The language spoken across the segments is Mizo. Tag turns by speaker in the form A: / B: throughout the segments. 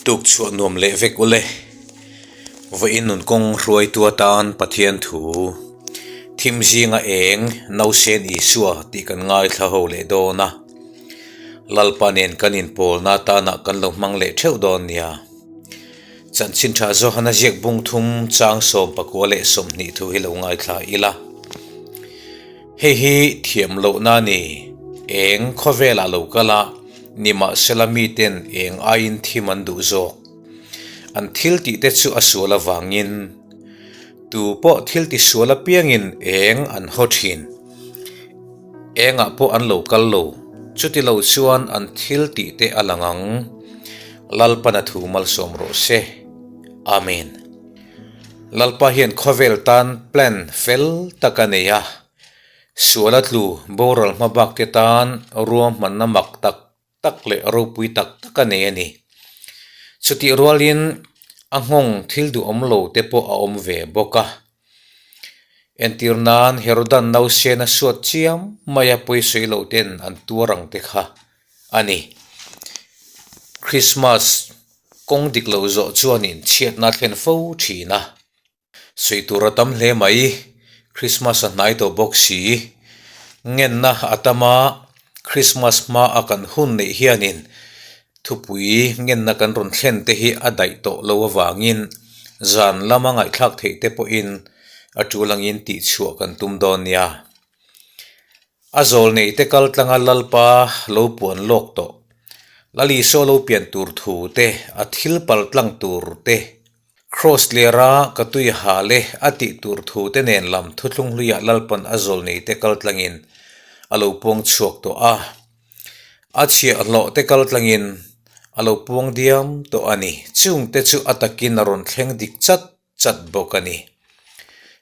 A: Tuk chhuah nuam leh vek ule. Vawiin nun kawng hruaitu atan Pathian thu thim zinga eng Nausen Isua tih kan ngaithla ho leh dawn a. Lalpa nen kan inpawlna atana kan lo hmang leh theuh dawn nia. Chanchin tha Johana ziak bung thum chang 19 leh 20 thu hi lo ngaithla ila. Hei hi thiam lohna a ni. Eng khawvelah lo kal a, nimahsela miten eng aiin thim an duh zawk. An thil tih te chu a sual avangin tu pawh thil ti sual apiangin eng an haw thin. Engah pawh an lo kal lo, chuti lo chuan an thil tih te a lang ang. Lalpan a thu malsawm rawh se. Amen. Lalpa hian khawvel tan plan fel tak a nei a, suala tlu boral hma bak te tan ruahmanna mak tak tak leh ropui tak tak a nei a ni. Chutih rualin a nghawng thil duhawm lo te pawh a awm ve bawk a. Entir nan Herodan nausena suat chiam maia pawisawi lo ten an tuar ang te kha a ni. Christmas kawng dik lo zawh chuanin chhiatna a thlen fo thin a. Sawi tur a tam hle mai, Christmas a hnai tawh bawk si. Ngenna a tam a, Christmas hma a kan hun neih hianin thupui ngenna kan rawn thlen te hi a daih tawh lo avangin zan lama ngaihthlak theih te pawhin a tul angin tihchhuah kan tum dawn nia. A zawl nei te kal tlanga Lalpa lo puan lawk tawh. Lal Isua lo pian tur thu te, a thil pal tlang tur te, Kraws lera ka tui hal e a tih tur thu te nen lam thuthlung hluiah Lalpan a zawl nei te kal tlangin a lo puang chhuak tawh a. A chhiahhlawh te kal tlangin a lo puang diam tawh a ni. Chung te chu a takin a rawn thleng dik chat chat bawk a ni.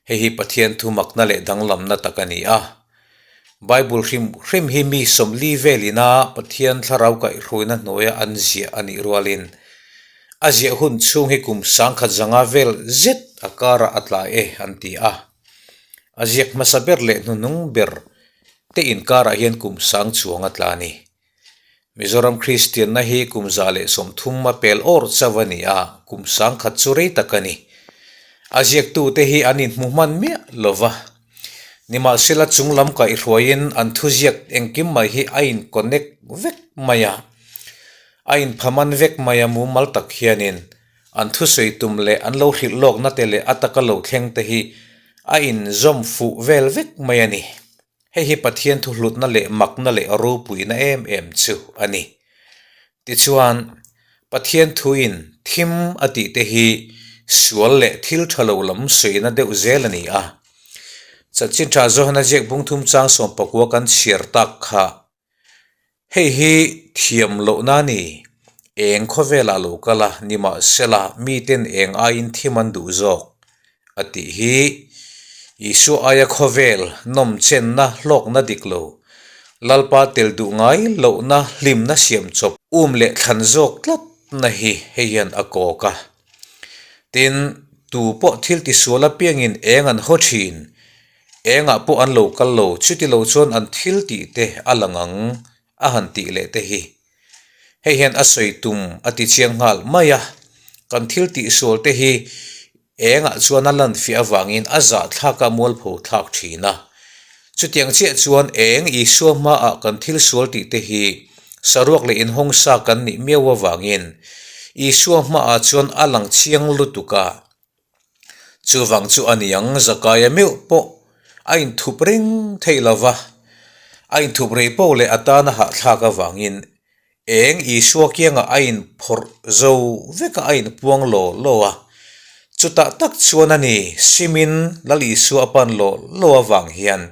A: Hei hi Pathian thu makna leh danglamna tak a ni a. Bible hrim hrim hi mi 40 velina Pathian thlarau kaihhruaina hnuaia an ziah a nih rualin a ziah hun chhung hi kum 1050 vel zet a karah a tla e an ti a. A ziak hmasa ber leh hnuhnung ber te inkarah hian kum sang chuang a tla a ni. Mizoram Kristianna hi kum 130 a pel awr chauh a ni a, kum 1000 chu rei tak a ni. A ziaktute hi an inhmu hman miah lo va. Nimahsela chung lam kaihhruaiin an thuziak engkim mai hi a in-connect vek mai a, a inphaman vek mai a mumal tak hianin an thusawi tum leh an lo hrilh lawkna te leh a taka lo thleng te hi a inzawm fuh vel vek mai a ni. Hei hi Pathian thuhlutna leh makna leh ropuina em em chu a ni. Tichuan, Pathian thuin thim a tih te hi sual leh thil tha lo lam sawina deuh zel a ni a. Chanchin tha Johana ziak bung thum chang 19 kan chhiar tak kha Hei hi thiam lohna a ni. Eng khawvelah lo kal a, nimahsela miten eng aiin thim an duh zawk a tih hi Isua aia khawvel nawmchenna hlawkna dik lo, Lalpa tel duh ngai lohna hlimna siam chawp um leh thlan zawk tlatna hi hei hian a kawk a. Tin, tu pawh thil tisual apiangin eng an haw thin Engah pawh an lo kal lo, chuti lo chuan an thil tih te a lang ang a han tih leh te hi. Hei hian a sawi tum a ti chiang nghal mai a, kan thil tih sual te hi engah chuan a lan fiah avangin a zahthlak a mualpho thlak thin a. Chutiang chiah chuan eng Isua hmaah kan thil sual tih te hi saruak leh inhawng sa kan nih miau avangin Isua hmaah chuan a lang chiang lutuk a. Chuvang chu a niang Zakaia meuh pawh a inthup reng theih lo va, a inthup rei poh leh a tana hahthlak avangin eng Isua kiangah a inphawrh zo vek a, a inpuang law law a. Chutah tak chuan a ni, Simin Lal Isua a pan law law avang hian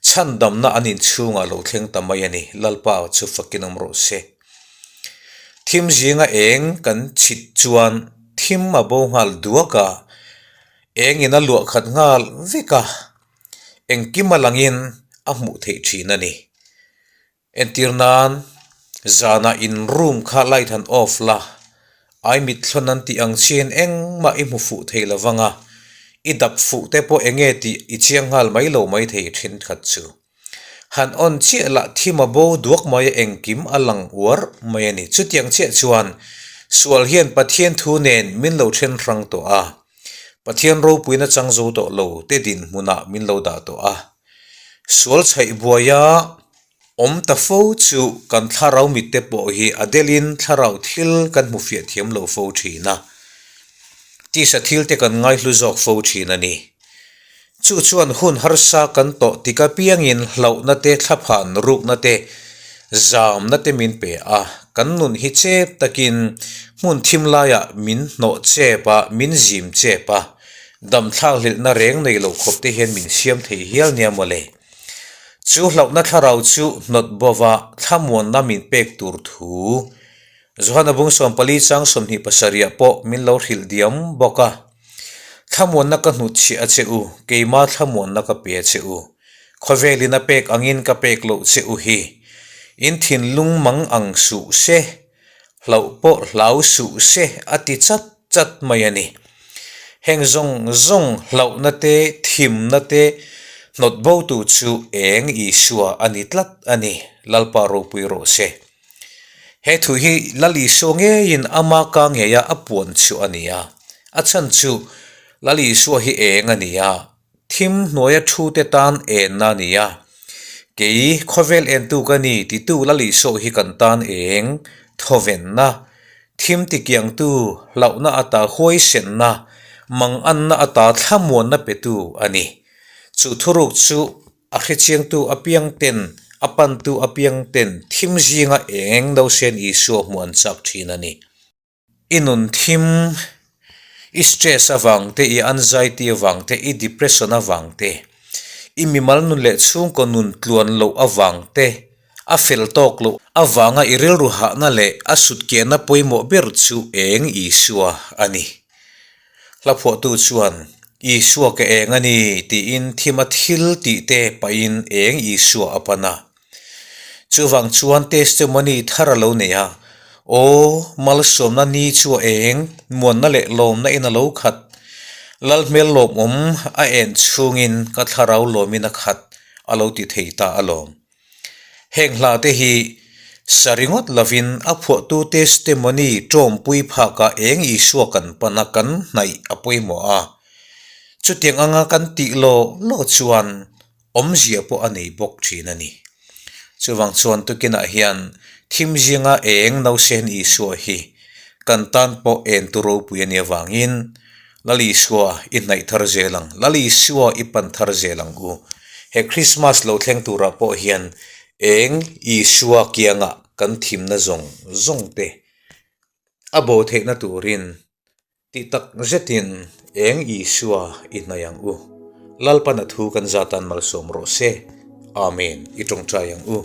A: chhandamna an inchhungah lo thleng ta mai a ni, Lalpa chu fakin awm rawh se. Thim zinga eng kan chhit chuan thim a bo nghal duak a, engin a luah khat nghal vek a, engkim a langin a hmuh theih thin a ni. Entir nan zanah in room kha light han off la, ai mitthlawn an tih ang chiin engmah i hmu fuh thei lo vang a, i dap fuh te pawh enge tih i chiang nghal mai lo mai thei thenkhat chu. Han on chiah lah thim a bo duak mai a engkim a lang uar mai a ni. Chutiang chiah chuan Sual hian Pathian thu nen min lo then hrang tawh a, Pathian ropuina chang zo tawh lo te dinhmunah min lo dah tawh a. Sual chhaih buaia awm ta fo chu kan thlarau mitte pawh hi a delin thlarau thil kan hmu fiah thiam lo fo thin a, tisa thil te kan ngaihlu zawk fo thin a ni. Chu chuan hun harsa kan tawh tik apiangin hlauhna te, thlaphan rukna te, zamna te min pe a, kan nun hi chep takin hmun thim laiah min hnawh chep a, min zim chep a, damthlak hlilhna reng nei lo khawp te hian min siam thei hial nia mawle. Chu hlauhna thlarau chu hnawt bova thlamuanna min pek tur thu Johana bung 14 chang 27 pawh min lo hrilh diam bawk a. Thlamuanna ka hnutchhiah a che u, keima thlamuanna ka pe a che u. Khawvelin a pek angin ka pek loh che u hi. In thinlung mang ang suh se, hlauh pawh hlau suh se a ti chat chat mai a ni. Heng zawng zawng hlauhna te, thimna te hnawt botu chu eng Isua a ni tlat a ni, Lalpa ropui rawh se. He thu hi Lal Isua ngeiin ama ka ngeia a puan chu a ni a. A chhan chu Lal Isua hi eng a ni a, thim hnuaia thute tan enna a ni a. Kei khawvel entu ka ni titu Lal Isua hi kan tan eng, thawvenna, thim tikiangtu, hlauhna ata huaisenna, manganna ata thlamuanna petu a ni. Chu thuruk chu A hrechiangtu apiang ten, a pantu apiang ten thim zinga eng lo sen Isua hmuh an chak thin a ni. I nun thim, i stress avang te, i anxiety avang te, i depression avang te, i mimal nun leh chhungkaw nun tluan loh avang te, a fel tawk loh avanga i rilru hahna leh a sutkiahna pawimawh ber chu eng Isua a ni. Hla phuahtu chuan, Isua ka eng a ni, tiin thima thil tih te pahin eng Isua a pan a. Chuvang chuan testimony thar a lo nei a, Aw, malsawmna ni chu a eng, muanna leh lawmna in a lo khat. Lal hmel lawmawm a en chhungin ka thlarau lawmin a khat, a lo ti thei ta alawm. Heng hla te hi sa ringawt lovin a phuahtu testimony tawmpui phakah eng Isua kan pan a kan hnaih a pawimawh a. Chutiang anga kan tih law law chuan awmzia pawh a nei bawk thin a ni. Chuvang chuan tukinah hian thim zinga eng nausen Isua hi kan tan pawh en tu ropui a nih avangin Lal Isua i hnaih thar zel ang, Lal Isua i pan thar zel ang u. He Krismas lo thleng turah pawh hian eng Isua kiangah kan thimna zawng zawng te a bo theihna turin tih tak zetin eng Isua i hnaih ang u. Lalpan a thu kan zatan malsawm rawh se. Amen. I tawngtai ang u.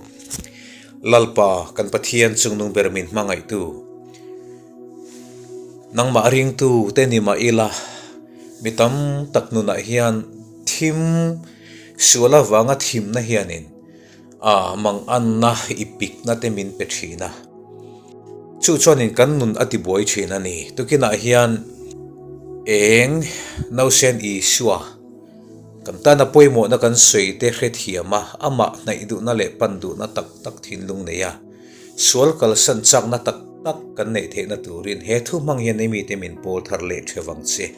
A: Lalpa kan Pathian chungnung ber min hmangaihtu. Nangmah ringtu te ni mah ila, mi tam tak nunah hian thim sual avanga thimna hianin ah manganna i pikna te min pe thin a. Chu chuanin kan nun a tibuai thin a ni. Tukinah hian eng nausen Isua kan tana pawimawhna kan sawi te hrethiam a, amah hnaih duhna leh pan duhna tak tak thinlung nei a. Sual kalsan chakna tak tak kan neih theihna turin he thu hmang hian i mite min pawl thar leh theuh ang che.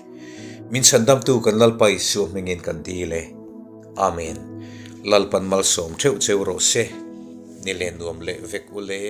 A: Min chhandamtu kan Lalpa Isua hmingin kan dil e. Amen. Lalpan malsawm theuh cheu rawh se. Ni leh nuam leh vek u le.